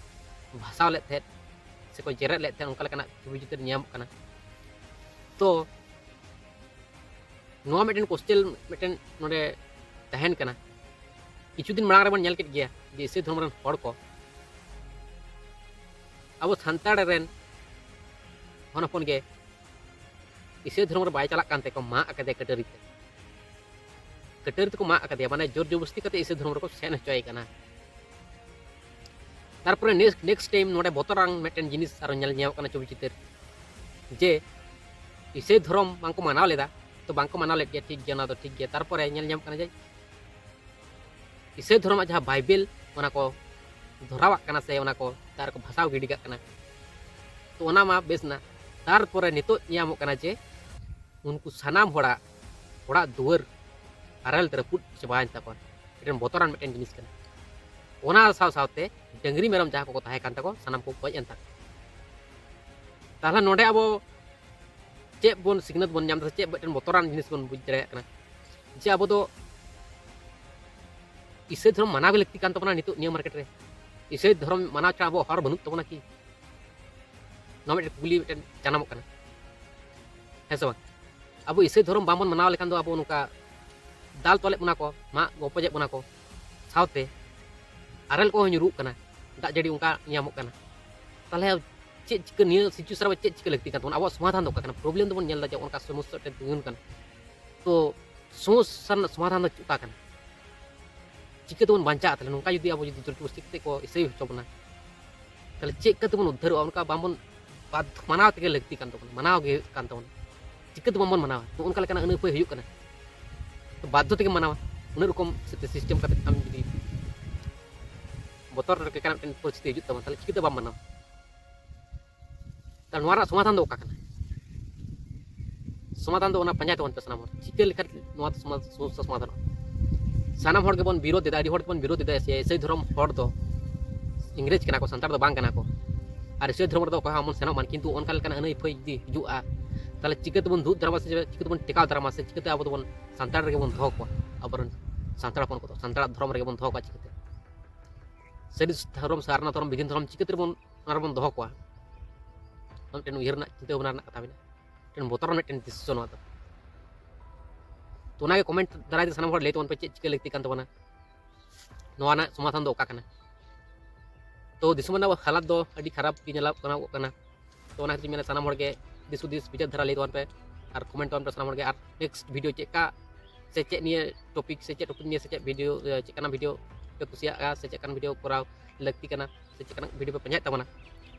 ᱵᱷᱟᱥᱟᱣ ᱞᱮᱫ ᱛᱟᱦᱮᱸᱫ ᱥᱮᱠᱚ ᱡᱮᱨᱮᱫ ᱞᱮᱫ ᱛᱟᱦᱮᱸᱫ, ᱚᱱᱠᱟ ᱞᱮᱠᱟᱱᱟᱜ ᱪᱷᱚᱵᱤ ᱪᱤᱛᱟᱹᱨ ᱧᱟᱢᱚᱜ ᱠᱟᱱᱟ᱾ ᱛᱚ ᱱᱚᱣᱟ ᱢᱤᱫᱴᱮᱱ ᱠᱚᱥᱪᱮᱱ ᱢᱤᱫᱴᱮᱱ ᱱᱚᱰᱮ ᱛᱟᱦᱮᱱ ᱠᱟᱱᱟ᱾ ᱠᱤᱪᱷᱩ ᱫᱤᱱ ᱢᱟᱲᱟᱝ ᱨᱮᱵᱚᱱ ᱧᱮᱞ ᱠᱮᱫ ᱜᱮᱭᱟ ᱡᱮ ᱤᱥᱟᱹᱭ ᱫᱷᱚᱨᱚᱢ ᱨᱮᱱ ᱦᱚᱲ ᱠᱚ ᱟᱵᱚ ᱥᱟᱱᱛᱟᱲ ᱨᱮᱱ ᱦᱚᱱ ᱦᱚᱯᱚᱱ ᱜᱮ ᱤᱥᱟᱹᱭ ᱫᱷᱚᱨᱚᱢ ᱨᱮ ᱵᱟᱭ ᱪᱟᱞᱟᱜ ᱠᱟᱱ ᱛᱮᱠᱚ ᱢᱟᱜ ᱟᱠᱟᱫᱮᱭᱟ ᱠᱟᱹᱴᱟᱹᱨᱤ ᱛᱮ᱾ ᱠᱟᱹᱴᱟᱹᱨᱤ ᱛᱮᱠᱚ ᱢᱟᱜ ᱟᱠᱟᱫᱮᱭᱟ, ᱢᱟᱱᱮ ᱡᱳᱨ ᱡᱚᱵᱚᱥᱛᱤ ᱠᱟᱛᱮ ᱤᱥᱟᱹᱭ ᱫᱷᱚᱨᱚᱢ ᱨᱮᱠᱚ ᱥᱮᱱ ᱦᱚᱪᱚᱭᱮ ᱠᱟᱱᱟ᱾ ᱛᱟᱨᱯᱚᱨᱮ next, next time ᱱᱚᱰᱮ ᱵᱚᱛᱚᱨᱟᱱ ᱢᱤᱫᱴᱮᱱ ᱡᱤᱱᱤᱥ ᱟᱨᱚ ᱧᱮᱞ ᱧᱟᱢᱚᱜ ᱠᱟᱱᱟ ᱪᱷᱚᱵᱤ ᱪᱤᱛᱟᱹᱨ, ᱡᱮ ᱤᱥᱟᱹᱭ ᱫᱷᱚᱨᱚᱢ ᱵᱟᱝᱠᱚ ᱢᱟᱱᱟᱣ ᱞᱮᱫᱟ, ᱛᱚ ᱵᱟᱝᱠᱚ ᱢᱟᱱᱟᱣ ᱞᱮᱫ ᱜᱮᱭᱟ, ᱴᱷᱤᱠ ᱜᱮᱭᱟ, ᱚᱱᱟ ᱫᱚ ᱴᱷᱤᱠ ᱜᱮᱭᱟ᱾ ᱛᱟᱨᱯᱚᱨᱮ ᱧᱮᱞ ᱧᱟᱢᱚᱜ ᱠᱟᱱᱟ ᱡᱮ ᱤᱥᱟᱹᱭ ᱫᱷᱚᱨᱚᱢᱟᱜ ᱡᱟᱦᱟᱸ ᱵᱟᱭᱵᱮᱞ, ᱚᱱᱟ ᱠᱚ ᱫᱷᱚᱨᱟᱣᱟᱜ ᱠᱟᱱᱟ ᱥᱮ ᱚᱱᱟ ᱠᱚ ᱫᱟᱜ ᱨᱮᱠᱚ ᱵᱷᱟᱥᱟᱣ ᱜᱤᱰᱤ ᱠᱟᱜ ᱠᱟᱱᱟ᱾ ᱛᱚ ᱚᱱᱟ ᱢᱟ ᱵᱮᱥ ᱮᱱᱟ᱾ ᱛᱟᱨᱯᱚᱨᱮ ᱱᱤᱛᱚᱜ ᱧᱟᱢᱚᱜ ᱠᱟᱱᱟ ᱡᱮ ᱩᱱᱠᱩ ᱥᱟᱱᱟᱢ ᱦᱚᱲᱟᱜ ᱚᱲᱟᱜ ᱫᱩᱣᱟᱹᱨ ᱟᱨᱮᱞ ᱛᱮ ᱨᱟᱹᱯᱩᱫ ᱪᱟᱵᱟᱭᱮᱱ ᱛᱟᱠᱚᱣᱟ᱾ ᱢᱤᱫᱴᱮᱱ ᱵᱚᱛᱚᱨᱟᱱ ᱢᱤᱫᱴᱮᱱ ᱡᱤᱱᱤᱥ ᱠᱟᱱᱟ᱾ ᱚᱱᱟ ᱥᱟᱶ ᱥᱟᱶᱛᱮ ᱰᱟᱹᱝᱨᱤ ᱢᱮᱨᱚᱢ ᱡᱟᱦᱟᱸ ᱠᱚᱠᱚ ᱛᱟᱦᱮᱸ ᱠᱟᱱ ᱛᱟᱠᱚ, ᱥᱟᱱᱟᱢ ᱠᱚ ᱜᱚᱡ ᱮᱱ ᱛᱟᱠᱚᱣᱟ᱾ ᱛᱟᱦᱚᱞᱮ ᱱᱚᱰᱮ ᱟᱵᱚ ᱪᱮᱫ ᱵᱚᱱ ᱥᱤᱠᱷᱱᱟᱹᱛ ᱵᱚᱱ ᱧᱟᱢ ᱮᱫᱟ, ᱪᱮᱫ ᱢᱤᱫᱴᱮᱱ ᱵᱚᱛᱚᱨᱟᱱ ᱡᱤᱱᱤᱥ ᱵᱚᱱ ᱵᱩᱡᱽ ᱫᱟᱲᱮᱭᱟᱜ ᱠᱟᱱᱟ ᱡᱮ ᱟᱵᱚ ᱫᱚ ᱤᱥᱟᱹᱭ ᱫᱷᱚᱨᱚᱢ ᱢᱟᱱᱟᱣ ᱜᱮ ᱞᱟᱹᱠᱛᱤ ᱠᱟᱱ ᱛᱟᱵᱚᱱᱟ ᱱᱤᱛᱚᱜ ᱱᱤᱭᱟᱹ ᱢᱟᱨᱠᱮᱴ ᱨᱮ? ᱤᱥᱟᱹᱭ ᱫᱷᱚᱨᱚᱢ ᱢᱟᱱᱟᱣ ᱪᱷᱟᱲᱟ ᱟᱵᱚᱣᱟᱜ ᱦᱚᱨ ᱵᱟᱹᱱᱩᱜ ᱛᱟᱵᱚᱱᱟ ᱠᱤ? ᱱᱚᱣᱟ ᱢᱤᱫᱴᱮᱱ ᱠᱩᱠᱞᱤ ᱢᱤᱫᱴᱮᱱ ᱡᱟᱱᱟᱢᱚᱜ ᱠᱟᱱᱟ, ᱦᱮᱸ ᱥᱮ ᱵᱟᱝ? ᱟᱵᱚ ᱤᱥᱟᱹᱭ ᱫᱷᱚᱨᱚᱢ ᱵᱟᱝᱵᱚᱱ ᱢᱟᱱᱟᱣ ᱞᱮᱠᱷᱟᱱ ᱫᱚ ᱟᱵᱚ ᱱᱚᱝᱠᱟ ᱫᱟᱞ ᱛᱚᱞᱮᱫ ᱵᱚᱱᱟ ᱠᱚ, ᱢᱟᱜ ᱜᱚᱯᱚᱡᱮᱫ ᱵᱚᱱᱟ ᱠᱚ, ᱥᱟᱶᱛᱮ ᱟᱨᱮᱞ ᱠᱚᱦᱚᱸ ᱧᱩᱨᱩᱜ ᱠᱟᱱᱟ, ᱫᱟᱜ ᱡᱟᱹᱲᱤ ᱚᱱᱠᱟ ᱧᱟᱢᱚᱜ ᱠᱟᱱᱟ᱾ ᱛᱟᱦᱚᱞᱮ ᱪᱮᱫ ᱪᱤᱠᱟᱹ, ᱱᱤᱭᱟᱹ ᱥᱤᱪᱩᱭᱮᱥᱚᱱ ᱨᱮ ᱪᱮᱫ ᱪᱤᱠᱟᱹ ᱞᱟᱹᱠᱛᱤ ᱠᱟᱱ ᱛᱟᱵᱚᱱᱟ? ᱟᱵᱚᱣᱟᱜ ᱥᱚᱢᱟᱫᱷᱟᱱ ᱫᱚ ᱚᱠᱟ ᱠᱟᱱᱟ? ᱯᱨᱚᱵᱞᱮᱢ ᱫᱚᱵᱚᱱ ᱧᱮᱞ ᱮᱫᱟ ᱡᱮ ᱚᱱᱠᱟ ᱥᱚᱢᱚᱥᱥᱟ ᱢᱤᱫᱴᱮᱱ ᱛᱤᱸᱜᱩᱱ ᱠᱟᱱᱟ, ᱛᱚ ᱥᱚᱢᱚᱥᱥᱟ ᱨᱮᱱᱟᱜ ᱥᱚᱢᱟᱫᱷᱟᱱ ᱫᱚ ᱚᱠᱟ ᱠᱟᱱᱟ? ᱪᱤᱠᱟᱹ ᱛᱮᱵᱚᱱ ᱵᱟᱧᱪᱟᱜᱼᱟ? ᱛᱟᱦᱚᱞᱮ ᱱᱚᱝᱠᱟ ᱡᱩᱫᱤ ᱟᱵᱚ ᱡᱩᱫᱤ ᱡᱳᱨ ᱡᱚᱵᱚᱥᱛᱤ ᱠᱟᱛᱮ ᱠᱚ ᱤᱥᱟᱹᱭ ᱦᱚᱪᱚ ᱵᱚᱱᱟ, ᱛᱟᱦᱚᱞᱮ ᱪᱮᱫ ᱞᱮᱠᱟ ᱛᱮᱵᱚᱱ ᱩᱫᱽᱫᱷᱟᱹᱨᱚᱜᱼᱟ? ᱚᱱᱠᱟ ᱵᱟᱝᱵᱚᱱ ᱵᱟᱫ-, ᱢᱟᱱᱟᱣ ᱛᱮᱜᱮ ᱞᱟᱹᱠᱛᱤ ᱠᱟᱱ ᱛᱟᱵᱚᱱᱟ, ᱢᱟᱱᱟᱣ ᱜᱮ ᱦᱩᱭᱩᱜ ᱠᱟᱱ ᱛᱟᱵᱚᱱᱟ᱾ ᱪᱤᱠᱟᱹ ᱛᱮ ᱵᱟᱝᱵᱚᱱ ᱢᱟᱱᱟᱣᱟ? ᱱᱚᱜᱼᱚ ᱱᱚᱝᱠᱟ ᱞᱮᱠᱟᱱᱟᱜ ᱟᱹᱱᱟᱹ ᱩᱯᱟᱹᱭ ᱦᱩᱭᱩᱜ ᱠᱟᱱᱟ, ᱛᱚ ᱵᱟᱫᱽᱫᱷᱚ ᱛᱮᱜᱮ ᱢᱟᱱᱟᱣᱟ᱾ ᱩᱱᱟᱹᱜ ᱨᱚᱠᱚᱢ ᱥᱤᱥᱴᱮᱢ ᱠᱟᱛᱮ ᱟᱢ ᱡᱩᱫᱤ ᱵᱚᱛᱚᱨ ᱞᱮᱠᱟᱱᱟᱜ ᱢᱤᱫᱴᱮᱱ ᱯᱚᱨᱤᱥᱛᱷᱤᱛᱤ ᱦᱤᱡᱩᱜ ᱛᱟᱢᱟ, ᱛᱟᱦᱚᱞᱮ ᱪᱤᱠᱟᱹᱛᱮ ᱵᱟᱢ ᱢᱟᱱᱟᱣᱟ? ᱛᱟᱦᱚᱞᱮ ᱱᱚᱣᱟ ᱨᱮᱱᱟᱜ ᱥᱚᱢᱟᱫᱷᱟᱱ ᱫᱚ ᱚᱠᱟ ᱠᱟᱱᱟ? ᱥᱚᱢᱟᱫᱷᱟᱱ ᱫᱚ ᱚᱱᱟ ᱯᱟᱸᱡᱟᱭ ᱛᱟᱵᱚᱱ ᱯᱮ ᱥᱟᱱᱟᱢ ᱦᱚᱲ, ᱪᱤᱠᱟᱹ ᱞᱮᱠᱷᱟᱱ ᱱᱚᱣᱟ ᱥᱚᱢᱟ-, ᱥᱚᱢᱚᱥᱥᱟ ᱥᱚᱢᱟᱫᱷᱟᱱᱚᱜᱼᱟ᱾ ᱥᱟᱱᱟᱢ ᱦᱚᱲ ᱜᱮᱵᱚᱱ ᱵᱤᱨᱳᱫᱷ ᱮᱫᱟ, ᱟᱹᱰᱤ ᱦᱚᱲ ᱵᱚᱱ ᱵᱤᱨᱳᱫᱷ ᱮᱫᱟ ᱡᱮ ᱤᱥᱟᱹᱭ ᱫᱷᱚᱨᱚᱢ ᱦᱚᱲ ᱫᱚ ᱤᱝᱨᱮᱡᱽ ᱠᱟᱱᱟ ᱠᱚ, ᱥᱟᱱᱛᱟᱲ ᱫᱚ ᱵᱟᱝ ᱠᱟᱱᱟ ᱠᱚ, ᱟᱨ ᱤᱥᱟᱹᱭ ᱫᱷᱚᱨᱚᱢ ᱨᱮᱫᱚ ᱚᱠᱚᱭ ᱦᱚᱸ ᱟᱞᱚᱵᱚᱱ ᱥᱮᱱᱚᱜ ᱢᱟ᱾ ᱠᱤᱱᱛᱩ ᱚᱱᱠᱟ ᱞᱮᱠᱟᱱᱟᱜ ᱟᱹᱱᱟᱹᱭ ᱯᱷᱟᱹᱭ ᱡᱩᱫᱤ ᱦᱤᱡᱩᱜᱼᱟ, ᱛᱟᱦᱚᱞᱮ ᱪᱤᱠᱟᱹ ᱛᱮᱵᱚᱱ ᱫᱩᱜ ᱫᱟᱨᱟᱢᱟ ᱥᱮ ᱪᱤᱠᱟᱹ ᱛᱮᱵᱚᱱ ᱴᱮᱠᱟᱣ ᱫᱟᱨᱟᱢᱟ ᱥᱮ ᱪᱤᱠᱟᱹᱛᱮ ᱟᱵᱚ ᱫᱚᱵᱚᱱ ᱥᱟᱱᱛᱟᱲ ᱨᱮᱜᱮ ᱵᱚᱱ ᱫᱚᱦᱚ ᱠᱚᱣᱟ? ᱟᱵᱚᱨᱮᱱ ᱥᱟᱱᱛᱟᱲ ᱦᱚᱯᱚᱱ ᱠᱚᱫᱚ ᱥᱟᱱᱛᱟᱲᱟᱜ ᱫᱷᱚᱨᱚᱢ ᱨᱮᱜᱮ ᱵᱚᱱ ᱫᱚᱦᱚ ᱠᱚᱣᱟ ᱪᱤᱠᱟᱹᱛᱮ? ᱥᱟᱹᱨᱤ ᱫᱷᱚᱨᱚᱢ, ᱥᱟᱨᱱᱟ ᱫᱷᱚᱨᱚᱢ, ᱵᱤᱫᱷᱤᱱ ᱫᱷᱚᱨᱚᱢ ᱪᱤᱠᱟᱹ ᱛᱮᱵᱚᱱ ᱚᱱᱟ ᱨᱮᱵᱚᱱ ᱫᱚᱦᱚ ᱠᱚᱣᱟ? ᱱᱚᱣᱟ ᱢᱤᱫᱴᱮᱱ ᱩᱭᱦᱟᱹᱨ ᱨᱮᱱᱟᱜ, ᱪᱤᱱᱛᱟᱹ ᱵᱷᱟᱵᱽᱱᱟ ᱨᱮᱱᱟᱜ ᱠᱟᱛᱷᱟ ᱢᱮᱱᱟᱜᱼᱟ᱾ ᱢᱤᱫᱴᱮᱱ ᱵᱚᱛᱚᱨ ᱨᱮᱱᱟᱜ ᱢᱤᱫᱴᱮᱱ ᱫᱨᱤᱥᱥᱚ ᱱᱚᱣᱟ ᱫᱚ᱾ ᱛᱚ ᱚᱱᱟᱜᱮ ᱠᱚᱢᱮᱱᱴ ᱫᱟᱨᱟᱭ ᱛᱮ ᱥᱟᱱᱟᱢ ᱦᱚᱲ ᱞᱟᱹᱭ ᱛᱟᱵᱚᱱ ᱯᱮ, ᱪᱮᱫ ᱪᱤᱠᱟᱹ ᱞᱟᱹᱠᱛᱤ ᱠᱟᱱ ᱛᱟᱵᱚᱱᱟ ᱱᱚᱣᱟ ᱨᱮᱱᱟᱜ ᱥᱚᱢᱟᱫᱷᱟᱱ ᱫᱚ ᱚᱠᱟ ᱠᱟᱱᱟ? ᱛᱚ ᱫᱤᱥᱚᱢ ᱨᱮᱱᱟᱜ ᱦᱟᱞᱟᱛ ᱫᱚ ᱟᱹᱰᱤ ᱠᱷᱟᱨᱟᱯ ᱜᱮ ᱧᱮᱞᱚᱜ ᱠᱟᱱᱟ, ᱠᱟᱱᱟ᱾ ᱛᱚ ᱚᱱᱟ ᱠᱷᱟᱹᱛᱤᱨ ᱢᱮᱱᱟ ᱥᱟᱱᱟᱢ ᱦᱚᱲ ᱜᱮ ᱫᱤᱥ ᱦᱩᱫᱤᱥ ᱵᱤᱪᱟᱹᱨ ᱫᱷᱟᱨᱟ ᱞᱟᱹᱭ ᱛᱟᱵᱚᱱ ᱯᱮ ᱟᱨ ᱠᱚᱢᱮᱱᱴ ᱛᱟᱵᱚᱱ ᱯᱮ ᱥᱟᱱᱟᱢ ᱦᱚᱲ ᱜᱮ᱾ ᱟᱨ ᱱᱮᱠᱥᱴ ᱵᱷᱤᱰᱤᱭᱳ ᱪᱮᱫ ᱠᱟ ᱥᱮ ᱪᱮᱫ ᱱᱤᱭᱮ ᱴᱚᱯᱤᱠ ᱥᱮ ᱪᱮᱫ ᱴᱚᱯᱤᱠ ᱱᱤᱭᱮ ᱥᱮ ᱪᱮᱫ ᱵᱷᱤᱰᱤᱭᱳ, ᱮ, ᱪᱮᱫ ᱠᱟᱱᱟᱜ ᱵᱷᱤᱰᱤᱭᱳ ᱯᱮ ᱠᱩᱥᱤᱭᱟᱜᱼᱟ ᱥᱮ ᱪᱮᱫ ᱠᱟᱱᱟᱜ ᱵᱷᱤᱰᱤᱭᱳ ᱠᱚᱨᱟᱣ ᱞᱟᱹᱠᱛᱤ ᱠᱟᱱᱟ ᱥᱮ ᱪᱮᱫ ᱠᱟᱱᱟᱜ ᱵᱷᱤᱰᱤᱭᱳ ᱯᱮ ᱯᱟᱸᱡᱟᱭᱮᱫ ᱛᱟᱵᱚᱱᱟ,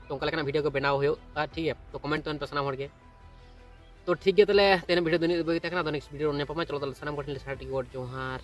ᱛᱚ ᱚᱱᱠᱟ ᱞᱮᱠᱟᱱᱟᱜ ᱵᱷᱤᱰᱤᱭᱳ ᱠᱚ ᱵᱮᱱᱟᱣ ᱦᱩᱭᱩᱜᱼᱟ, ᱴᱷᱤᱠ ᱜᱮᱭᱟ? ᱛᱚ ᱠᱚᱢᱮᱱᱴ ᱛᱟᱵᱚᱱ ᱯᱮ ᱥᱟᱱᱟᱢ ᱦᱚᱲ ᱜᱮ᱾ ᱛᱚ ᱴᱷᱤᱠ ᱜᱮᱭᱟ, ᱛᱟᱦᱚᱞᱮ ᱛᱮᱦᱮᱧ ᱵᱷᱤᱰᱤᱭᱳ ᱫᱚ ᱱᱤᱱᱟᱹᱜ ᱫᱷᱟᱹᱵᱤᱡ ᱜᱮ ᱛᱟᱦᱮᱸ ᱠᱟᱱᱟ᱾ ᱟᱫᱚ ᱱᱮᱠᱥᱴ ᱵᱷᱤᱰᱤᱭᱳ ᱨᱮ ᱧᱟᱯᱟᱢᱟ᱾ ᱪᱚᱞᱚ ᱛᱟᱦᱚᱞᱮ ᱥᱟᱱᱟᱢ ᱠᱚᱴᱷᱮᱱ ᱥᱟᱨᱦᱟᱣ ᱜᱚᱰ ᱡᱚᱦᱟᱨ᱾